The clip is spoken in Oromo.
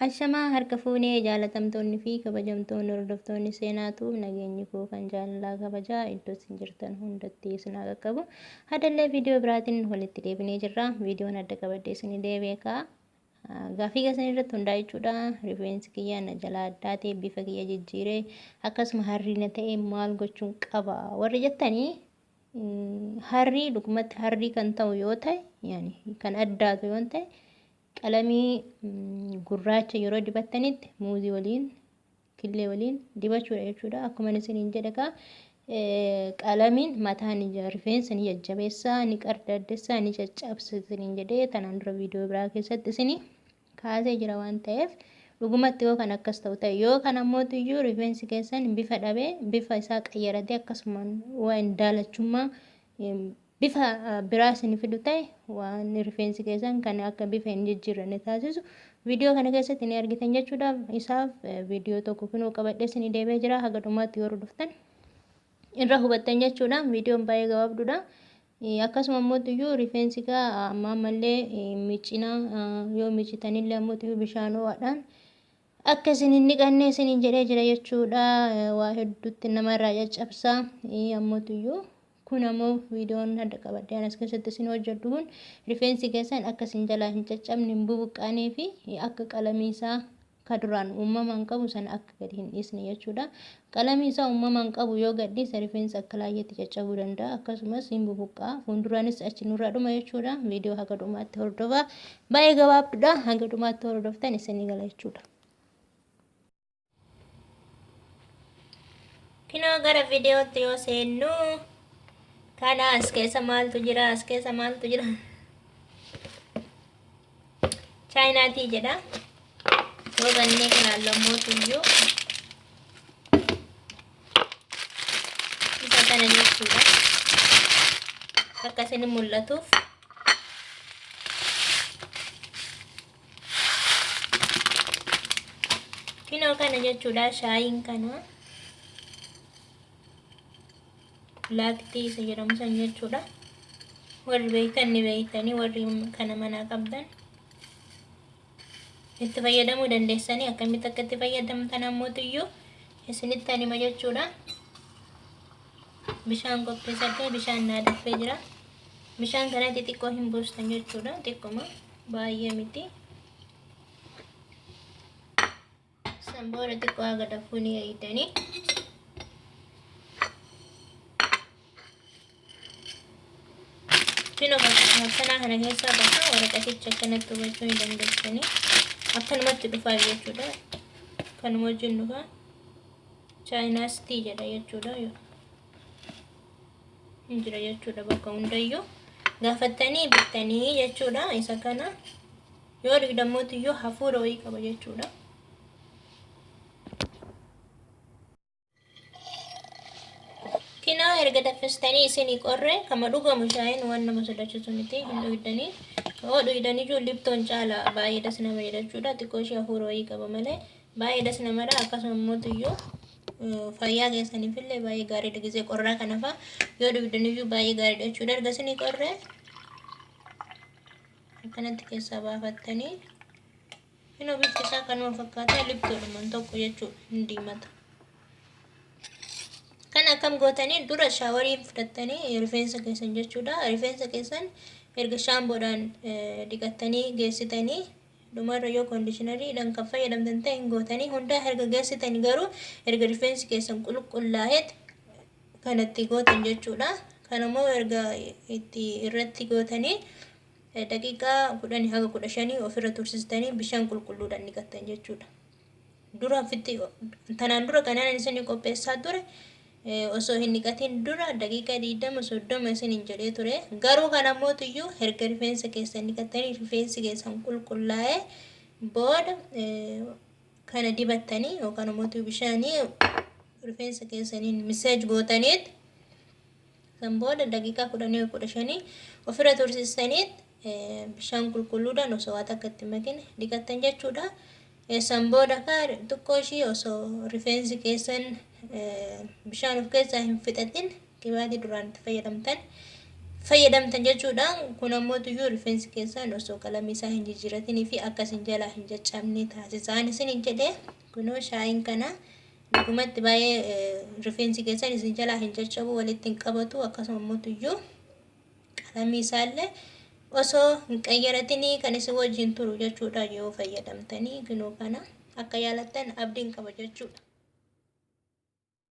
Ashamaa harka fuunee jaalatamtoonni fi kabajamtoonni hordoftoonni seenaatu nageenyi koo kan jaalalaa kabajaa iddoo isin jirtan hundatti isin haa qaqqabu. Hadallee viidiyoo biraatiin walitti deebinee jirra. Viidiyoon adda qabadhee isin deebi'e kaa. Gaaffii keessan irratti hundaa'e jechuudha. Rifeensi kiyya na jalaa addaatee bifa kiyya jijjiiree akkasuma harrii na ta'e maal gochuun qaba warri jettanii, harrii dhugumatti harrii kan ta'u yoo ta'e, yaani kan addaatu yoo ta'e, qalamii gurraacha yeroo dibattanitti muuzii waliin, killee waliin dibachuudha jechuudha. Akkuma isiniin jedhe kaa, qalamiin mataa ni rifeensa ni jajjabeessaa, ni qardaddessaa, ni caccabsa isiniin jedhee tanaan dura viidiyoo biraa keessatti isinii kaasee jira waan ta'eef, dhugumatti yoo kan akkas ta'u ta'e, yoo kan ammoo iyyuu rifeensi keessan bifa dhabee bifa isaa qayyaratee akkasumaan waan daalachummaa bifa biraa isin fidu ta'e, waan rifeensi keessan kan akka bifa hin jijjiirranne taasisu viidiyoo kana keessatti ni argitan jechuudha. Isaaf viidiyoo tokko kunoo qabadhee isin deebi'ee jira. Haga dhumaatti yoo hordoftan irra hubattan jechuudha. Viidiyoon baay'ee gabaabduudha. Akkasuma ammoo iyyuu rifeensi gaa amma ammallee miicina, yoo miicitanillee ammoo iyyuu bishaan ho'aadhaan akka isin hin dhiqanne isiniin jedhee jira jechuudha. Waa hedduutti namarraa caccabsaa. Ammoo iyyuu kun ammoo viidiyoon adda qabadhee as keessatti isin hojjedhu kun rifeensi keessan akka isin jalaa hin caccabne, hin bubuqqaanee fi akka qalamii isaa ka duraan uumamaan qabu sana akka gadi hin dhiisne jechuudha. Qalamii isaa uumamaan qabu yoo gadhiise rifeensi akka laayyeetti caccabuu danda'a. Akkasumas hin bubuqqaa. Fuulduraanis achi nurraa dhuma jechuudha. Viidiyoo haga dhumaatti hordofaa. Baay'ee gabaabduudha. Haga dhumaatti hordoftan isinii gala jechuudha. Kinoo gara viidiyootti yoo seennu, kana as keessa maaltu jira? As keessa maaltu jira? China tea jedha. Yoo bannee ilaallamootu iyyuu isa kana jechuudha. Akka isin mul'atuuf. Kinoo kana jechuudha, shaayiin kana. Black tea isa jedhamu san jechuudha. Warri beektan ni beektanii, warri kana manaa qabdan itti fayyadamuu dandeessanii. Akkamitti akka itti fayyadamtan ammootiyyuu isinitti anima jechuudha. Bishaan qopheessadhee bishaan naa danfee jira. Bishaan kanatti xiqqoo hin buustan jechuudha. Xiqqoma, baay'ee miti. San booda xiqqoo haga danfuu ni eeydanii. Kinoo bakka akkanaa kana keessaa baha. Waraqaticha akkanatti hubachuu ni dandeessanii. Akkanumatti dhufaa jechuudha. Kanuma wajjin dhufa. China tea jedha jechuudha. Hin jira jechuudha, bakka hundayyuu gaafattanii bittanii jechuudha. Isa kana yoo dhugdammooti iyyuu hafuura wayii qaba jechuudha. Kinoo erga danfistanii isinii qorre, kama dhugamu shaayiin waan nama sodaachisu miti, hin dhugdanii. Yoo dhugdanii jiru Lipton caala baay'ee das nama jedha jechuudha. Xiqqoo ishee hafuura wayii qaba malee baay'ee das namadha. Akkasuma immoo iyyuu fayyaa keessaniif illee baay'ee gaariidha. Gisee qorraa kana fa'a yoo dhugdaniyyuu baay'ee gaariidha jechuudha. Erga isinii qorre akkanatti keessaa baafattanii, kinoo bifti isaa kanuma fakkaata, Liptonuma tokko jechuudha, hin diimata. Kan akkam gootanii, dura showerii fudhattanii rifeensa keessan jechuudha. Rifeensa keessan erga shaampoodhaan dhiqattanii geessitanii, dhumarra yoo conditioneriidhaan kan fayyadamtan ta'e hin gootanii hundaa erga geessitanii, garuu erga rifeensi keessan qulqullaa'eet kanatti gootan jechuudha. Kan immoo erga itti irratti gootanii daqiiqaa 10 haga 15 ofirra tursiistanii bishaan qulqulluudhaan dhiqattan jechuudha. Dura ofitti tanaan dura kanaan isin qopheessaa ture osoo hin dhiqatin dura daqiiqaa 20, 30 isiniin jedhee ture. Garuu kan ammootiyyuu erga rifeensa keessan dhiqattanii rifeensi keessan qulqullaa'ee booda kana dibattanii yookaan ammoo bishaanii rifeensa keessaniin massage gootaniit, san booda daqiiqaa 10, 15 ofirra tursiistaniit bishaan qulqulluudhaan osoo waa takka itti makin dhiqattan jechuudha. San booda kaa xiqqoo ishii osoo rifeensi keessan bishaan of keessaa hin fixatin qibaatii duraan itti fayyadamtan Fayyadamtan jechuudha. Kun ammoo tuyyuu rifeensi keessan osoo qalamii isaa hin jijjiiratinii fi akka isin jalaa hin caccabne taasisaan isin jedhe. Kunoo shaayiin kana dhugumatti baay'ee rifeensi keessan isin jalaa hin caccabu, walitti hin qabatu, akkasuma ammoo tuyyuu qalamii isaallee osoo hin qayyaratinii kan isin wajjin turu jechuudha yoo fayyadamtanii. Kunoo kana akka yaalattan abdiin qaba jechuudha.